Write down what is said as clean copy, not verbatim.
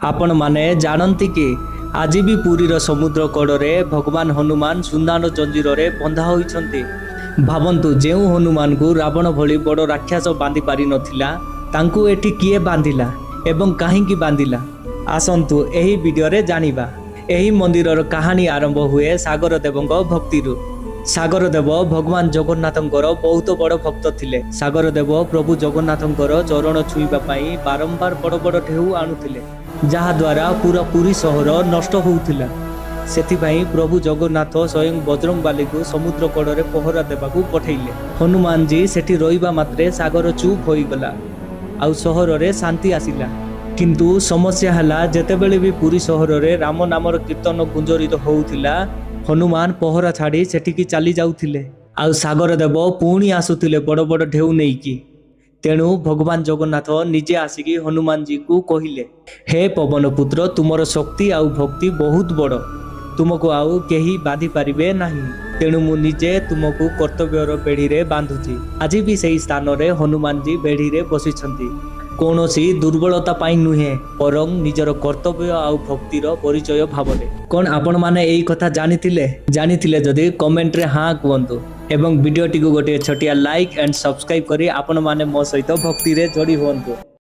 ଆପଣମାନେ ଜାଣନ୍ତି କି, ଆଜି ବି ପୁରୀର ସମୁଦ୍ର କଡ଼ରେ ଭଗବାନ ହନୁମାନ ସୁନାର ଜଞ୍ଜିରରେ ବନ୍ଧା ହୋଇଛନ୍ତି? ଭାବନ୍ତୁ, ଯେଉଁ ହନୁମାନଙ୍କୁ ରାବଣ ଭଳି ବଡ଼ ରାକ୍ଷସ ବାନ୍ଧି ପାରିନଥିଲା, ତାଙ୍କୁ ଏଠି କିଏ ବାନ୍ଧିଲା ଏବଂ କାହିଁକି ବାନ୍ଧିଲା? ଆସନ୍ତୁ ଏହି ଭିଡ଼ିଓରେ ଜାଣିବା। ଏହି ମନ୍ଦିରର କାହାଣୀ ଆରମ୍ଭ ହୁଏ ସାଗର ଦେବଙ୍କ ଭକ୍ତିରୁ। ସାଗର ଦେବ ଭଗବାନ ଜଗନ୍ନାଥଙ୍କର ବହୁତ ବଡ଼ ଭକ୍ତ ଥିଲେ। ସାଗର ଦେବ ପ୍ରଭୁ ଜଗନ୍ନାଥଙ୍କର ଚରଣ ଛୁଇଁବା ପାଇଁ ବାରମ୍ବାର ବଡ଼ ବଡ଼ ଢେଉ ଆଣୁଥିଲେ, ଯାହାଦ୍ୱାରା ପୁରା ପୁରୀ ସହର ନଷ୍ଟ ହେଉଥିଲା। ସେଥିପାଇଁ ପ୍ରଭୁ ଜଗନ୍ନାଥ ସ୍ୱୟଂ ବଜରଙ୍ଗବାଲିକୁ ସମୁଦ୍ର କଡ଼ରେ ପହରା ଦେବାକୁ ପଠେଇଲେ। ହନୁମାନଜୀ ସେଠି ରହିବା ମାତ୍ରେ ସାଗର ଚୁପ୍ ହୋଇଗଲା ଆଉ ସହରରେ ଶାନ୍ତି ଆସିଲା। କିନ୍ତୁ ସମସ୍ୟା ହେଲା, ଯେତେବେଳେ ବି ପୁରୀ ସହରରେ ରାମ ନାମର କୀର୍ତ୍ତନ ଗୁଞ୍ଜରିତ ହେଉଥିଲା, ହନୁମାନ ପହରା ଛାଡ଼ି ସେଠିକି ଚାଲି ଯାଉଥିଲେ ଆଉ ସାଗର ଦେବ ପୁଣି ଆସୁଥିଲେ ବଡ଼ ବଡ଼ ଢେଉ ନେଇକି। ତେଣୁ ଭଗବାନ ଜଗନ୍ନାଥ ନିଜେ ଆସିକି ହନୁମାନଜୀକୁ କହିଲେ, "ହେ ପବନ ପୁତ୍ର, ତୁମର ଶକ୍ତି ଆଉ ଭକ୍ତି ବହୁତ ବଡ଼। ତୁମକୁ ଆଉ କେହି ବାନ୍ଧି ପାରିବେ ନାହିଁ। ତେଣୁ ମୁଁ ନିଜେ ତୁମକୁ କର୍ତ୍ତବ୍ୟର ବେଢ଼ିରେ ବାନ୍ଧୁଛି।" ଆଜି ବି ସେହି ସ୍ଥାନରେ ହନୁମାନଜୀ ବେଢ଼ିରେ ବସିଛନ୍ତି, କୌଣସି ଦୁର୍ବଳତା ପାଇଁ ନୁହେଁ, ବରଂ ନିଜର କର୍ତ୍ତବ୍ୟ ଆଉ ଭକ୍ତିର ପରିଚୟ ଭାବରେ। କ'ଣ ଆପଣମାନେ ଏଇ କଥା ଜାଣିଥିଲେ? ଜାଣିଥିଲେ ଯଦି କମେଣ୍ଟରେ ହଁ କୁହନ୍ତୁ ଏବଂ ଭିଡ଼ିଓଟିକୁ ଗୋଟିଏ ଛୋଟିଆ ଲାଇକ୍ ଆଣ୍ଡ ସବସ୍କ୍ରାଇବ୍ କରି ଆପଣମାନେ ମୋ ସହିତ ଭକ୍ତିରେ ଯୋଡ଼ି ହୁଅନ୍ତୁ।